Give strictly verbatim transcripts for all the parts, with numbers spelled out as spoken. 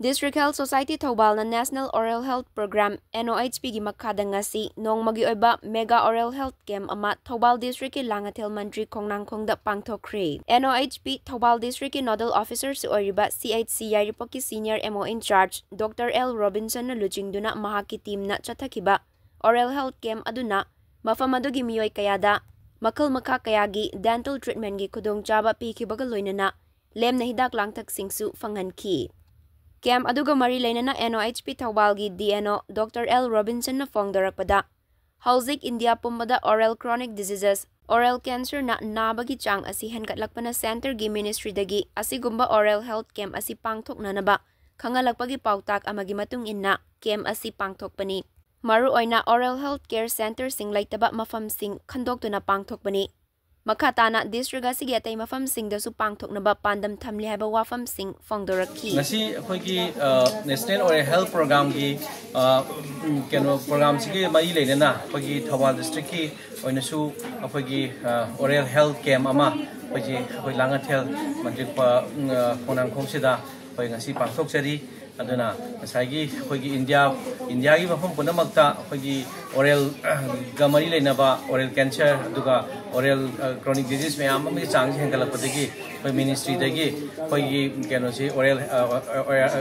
District Health Society ꯊꯧꯕꯥꯜꯅ National Oral Health Program, NOHP ꯒꯤ ꯃꯈꯥꯗ ꯉꯁꯤ ꯅꯣꯡꯃꯒꯤ ꯑꯣꯏꯕ Mega Oral Health Camp ꯑꯃ ꯊꯧꯕꯥꯜ District ꯀꯤ ꯂꯥꯡꯉꯊꯦꯜ ꯃꯟꯇ꯭ꯔꯤ ꯈꯣꯡꯅꯥꯡ ꯈꯣꯡꯗ ꯄꯥꯡꯊꯣꯛꯈ꯭ꯔꯦ꯫ NOHP ꯊꯧꯕꯥꯜ District ꯀꯤ Nodal Officer ꯁꯨ ꯑꯣꯏꯔꯤꯕ CHC ꯌꯥꯏꯔꯤꯄꯣꯛꯀꯤ Senior MO in charge Doctor L Robinson ꯅ ꯂꯨꯆꯤꯡꯗꯨꯅ ꯃꯍꯥꯛꯀꯤ team ꯅ ꯆꯠꯊꯈꯤꯕ Oral Health Camp ꯑꯗꯨꯅ ꯃꯐꯝ ꯑꯗꯨꯒꯤ ꯃꯤꯑꯣꯏ ꯀꯌꯥꯗ ꯃꯈꯜ ꯃꯈꯥ ꯀꯌꯥꯒꯤ dental treatment ꯀꯤ ꯈꯨꯗꯣꯡꯆꯥꯕ ꯄꯤꯈꯤꯕꯒ ꯂꯣꯏꯅꯅ ꯂꯦꯝꯅ ꯍꯤꯗꯥꯛ ꯂꯥꯡꯊꯛꯁꯤꯡꯁꯨ ꯐꯪꯍꯟꯈꯤ꯫ Camp ꯑꯗꯨꯒ ꯃꯔꯤ ꯂꯩꯅꯅ NOHP ꯊꯧꯕꯥꯜꯒꯤ DNO Doctor L Robinson ꯅ ꯐꯣꯡꯗꯣꯔꯛꯄꯗ, ꯍꯧꯖꯤꯛ ꯏꯟꯗꯤꯌꯥ ꯄꯨꯝꯕꯗ oral chronic diseases, oral cancer ꯅ ꯅꯥꯕꯒꯤ ꯆꯥꯡ ꯑꯁꯤ ꯍꯦꯟꯒꯠꯂꯛꯄꯅ centre ꯒꯤ ministry ꯗꯒꯤ ꯑꯁꯤꯒꯨꯝꯕ oral health camp ꯑꯁꯤ ꯄꯥꯡꯊꯣꯛꯅꯅꯕ ꯈꯪꯍꯜꯂꯛꯄꯒꯤ ꯄꯥꯎꯇꯥꯛ ꯑꯃꯒꯤ ꯃꯇꯨꯡ ꯏꯟꯅ camp ꯑꯁꯤ ꯄꯥꯡꯊꯣꯛꯄꯅꯤ꯫ ꯃꯔꯨꯑꯣꯏꯅ oral health care centre ꯁꯤꯡ ꯂꯩꯇꯕ ꯃꯐꯝꯁꯤꯡ ꯈꯟꯗꯣꯛꯇꯨꯅ ꯄꯥꯡꯊꯣꯛꯄꯅꯤ꯫ ꯃꯈꯥ ꯇꯥꯅ district ꯑꯁꯤꯒꯤ ꯑꯇꯩ ꯃꯐꯝꯁꯤꯡꯗꯁꯨ ꯄꯥꯡꯊꯣꯛꯅꯕ ꯄꯥꯟꯗꯝ ꯊꯝꯂꯤ ꯍꯥꯏꯕ ꯋꯥꯐꯝꯁꯤꯡ ꯐꯣꯡꯗꯣꯔꯛꯈꯤ꯫ ꯉꯁꯤ ꯑꯩꯈꯣꯏꯒꯤ, ꯑ, National Oral Health Program ꯒꯤ, ꯑ, ꯎꯝ, ꯀꯩꯅꯣ, program ꯁꯤꯒꯤ ꯃꯔꯤ ꯂꯩꯅꯅ ꯑꯩꯈꯣꯏꯒꯤ ꯊꯧꯕꯥꯜ district ꯀꯤ ꯑꯣꯏꯅꯁꯨ ꯑꯩꯈꯣꯏꯒꯤ, ꯑ, oral health camp ꯑꯃ ꯑꯩꯈꯣꯏꯒꯤ, ꯑꯩꯈꯣꯏ ꯂꯥꯡꯉꯊꯦꯜ ꯃꯟꯇ꯭ꯔꯤ ꯄ-, ꯎꯝ, ꯑ, ꯈꯣꯡꯅꯥꯡꯈꯣꯡꯁꯤꯗ ꯑꯩꯈꯣꯏ ꯉꯁꯤ ꯄꯥꯡꯊꯣꯛꯆꯔꯤ꯫ ꯑꯗꯨꯅ ꯉꯁꯥꯏꯒꯤ ꯑꯩꯈꯣꯏꯒꯤ ꯏꯟꯗꯤꯌꯥ, ꯏꯟꯗꯤꯌꯥꯒꯤ ꯃꯐꯝ ꯄꯨꯝꯅꯃꯛꯇ ꯑꯩꯈꯣꯏꯒꯤ oral, ꯑ, ꯒ ꯃꯔꯤ ꯂꯩꯅꯕ oral cancer, ꯑꯗꯨꯒ oral, ꯑ, chronic disease ꯃꯌꯥꯝ ꯑꯃꯒꯤ ꯆꯥꯡꯁꯤ ꯍꯦꯟꯒꯠꯂꯛꯄꯗꯒꯤ ꯑꯩꯈꯣꯏ ministry ꯗꯒꯤ ꯑꯩꯈꯣꯏꯒꯤ ꯀꯩꯅꯣꯁꯤ oral, ꯑ,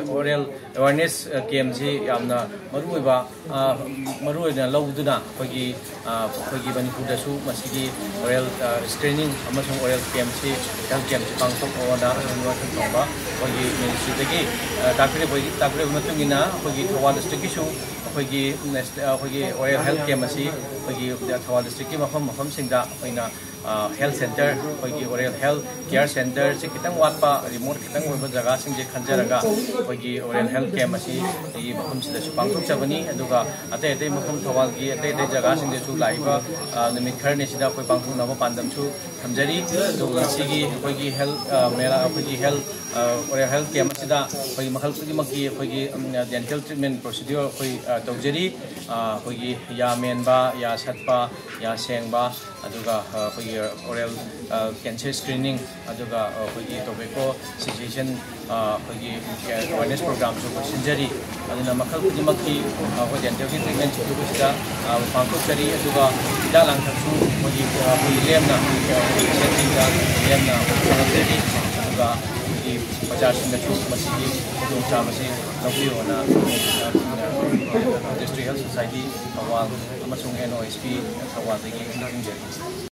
oral awareness, ꯑ, camp ꯁꯤ ꯌꯥꯝꯅ ꯃꯔꯨꯑꯣꯏꯕ, ꯑ, ꯃꯔꯨꯑꯣꯏꯅ ꯂꯧꯗꯨꯅ ꯑꯩꯈꯣꯏꯒꯤ, ꯑ, ꯑꯩꯈꯣꯏꯒꯤ ꯃꯅꯤꯄꯨꯔꯗꯁꯨ ꯃꯁꯤꯒꯤ oral, ꯑ, screening ꯑꯃꯁꯨꯡ oral camp ꯁꯤ, health camp ꯁꯤ ꯄꯥꯡꯊꯣꯛꯑꯣꯅ ꯋꯥꯐꯝ ꯊꯝꯕ ꯑꯩꯈꯣꯏꯒꯤ ministry ꯗꯒꯤ, ꯑ, ꯇꯥꯛꯄꯤꯔꯛꯄꯒꯤ, ꯇꯥꯛꯄꯤꯔꯛꯄ ꯃꯇꯨꯡ ꯏꯟꯅ ꯑꯩꯈꯣꯏꯒꯤ ꯊꯧꯕꯥꯜ district ꯀꯤꯁꯨ ꯑꯩꯈꯣꯏꯒꯤ ꯅꯦꯁ-, ꯑꯩꯈꯣꯏꯒꯤ oral health camp ꯑꯁꯤ ꯑꯩꯈꯣꯏꯒꯤ ꯊꯧꯕꯥꯜ district ꯀꯤ ꯃꯐꯝ ꯃꯐꯝꯁꯤꯡꯗ ꯑꯩꯈꯣꯏꯅ, ꯑ, health centre, ꯑꯩꯈꯣꯏꯒꯤ oral health care centre ꯁꯤ ꯈꯤꯇꯪ ꯋꯥꯠꯄ, remote ꯈꯤꯇꯪ ꯑꯣꯏꯕ ꯖꯒꯥꯁꯤꯡꯁꯦ ꯈꯟꯖꯔꯒ ꯑꯩꯈꯣꯏꯒꯤ oral health camp ꯑꯁꯤ ꯑꯩꯒꯤ ꯃꯐꯝꯁꯤꯗꯁꯨ ꯄꯥꯡꯊꯣꯛꯆꯕꯅꯤ꯫ ꯑꯗꯨꯒ ꯑꯇꯩ ꯑꯇꯩ ꯃꯐꯝ ꯊꯧꯕꯥꯜꯒꯤ ꯑꯇꯩ ꯑꯇꯩ ꯖꯒꯥꯁꯤꯡꯗꯁꯨ ꯂꯥꯛꯏꯕ, ꯑ, ꯅꯨꯃꯤꯠ ꯈꯔꯅꯤꯁꯤꯗ ꯑꯩꯈꯣꯏ ꯄꯥꯡꯊꯣꯛꯅꯕ ꯄꯥꯟꯗꯝꯁꯨ ꯊꯝꯖꯔꯤ꯫ ꯑꯗꯨꯒ ꯉꯁꯤꯒꯤ ꯑꯩꯈꯣꯏꯒꯤ health, ꯑ, ꯃꯦꯂꯥ, ꯑꯩꯈꯣꯏꯒꯤ health ꯑꯣꯔꯦꯜ ꯍꯦꯜꯊ ꯀꯦꯝ ꯑꯁꯤꯗ ꯑꯩꯈꯣꯏꯒꯤ ꯃꯈꯜ ꯈꯨꯗꯤꯡꯃꯛꯀꯤ ꯑꯩꯈꯣꯏꯒꯤ ꯗꯦꯟꯇꯦꯜ ꯇ꯭ꯔꯤꯠꯃꯦꯟ ꯄ꯭ꯔꯣꯁꯤꯗ꯭ꯌꯨꯔ ꯑꯩꯈꯣꯏ ꯑ, ꯇꯧꯖꯔꯤ꯫ ꯑ, ꯑꯩꯈꯣꯏꯒꯤ ꯌꯥ ꯃꯦꯟꯕ, ꯌꯥ ꯁꯠꯄ, ꯌꯥ ꯁꯦꯡꯕ, ꯑꯗꯨꯒ ꯑ, ꯑꯩꯈꯣꯏꯒꯤ ꯑꯣꯔꯦꯜ ꯀꯦꯟꯁꯔ ꯁ꯭ꯀ꯭ꯔꯤꯅꯤꯡ, ꯑꯗꯨꯒ ꯑ, ꯑꯩꯈꯣꯏꯒꯤ ꯇꯣꯕꯦꯀꯣ ꯁꯤꯆꯨꯋꯦꯁꯟ ꯑꯩꯈꯣꯏꯒꯤ ꯑꯦꯋꯥꯔꯅꯦꯁ ꯄ꯭ꯔꯣꯒ꯭ꯔꯥꯝꯁꯨ ꯑꯩꯈꯣꯏ ꯁꯤꯟꯖꯔꯤ꯫ ꯑꯗꯨꯅ ꯃꯈꯜ ꯈꯨꯗꯤꯡꯃꯛꯀꯤ ꯑꯩꯈꯣꯏ ꯗꯦꯟꯇꯦꯜꯒꯤ ꯇ꯭ꯔꯤꯠꯃꯦꯟ ꯁꯦꯟꯇꯔ ꯑꯁꯤꯗ ꯄꯥꯡꯊꯣꯛꯆꯔꯤ꯫ ꯑꯗꯨꯒ ꯍꯤꯗꯥꯛ ꯂꯥꯡꯊꯛꯁꯨ ꯑꯩꯈꯣꯏꯒꯤ ꯑꯩꯈꯣꯏꯒꯤ ꯂꯦꯝꯅ ꯄꯦꯁꯦꯟꯁꯤꯡꯗ ꯂꯦꯝꯅ ꯑꯩꯈꯣꯏ ꯐꯪꯍꯟꯖꯔꯤ꯫ ꯑꯗꯨꯒ ꯑꯩꯈꯣꯏꯒꯤ ꯄ꯭ꯔꯖꯥꯁꯤꯡꯅꯁꯨ ꯃꯁꯤꯒꯤ ꯈꯨꯗꯣꯡꯆꯥꯕꯁꯤ ꯂꯧꯕꯤꯌꯣꯅ ꯗꯤꯁꯇ꯭ꯔꯤꯛ ꯍꯦꯜꯊ ꯁꯣꯁꯥꯏꯇꯤ ꯊꯧꯕꯥꯜ ꯑꯃꯁꯨꯡ ꯑꯦꯟ ꯑꯣ ꯑꯦꯁ ꯄꯤ ꯊꯧꯕꯥꯜꯗꯒꯤ ꯅꯤꯡꯁꯤꯡꯖꯔꯤ꯫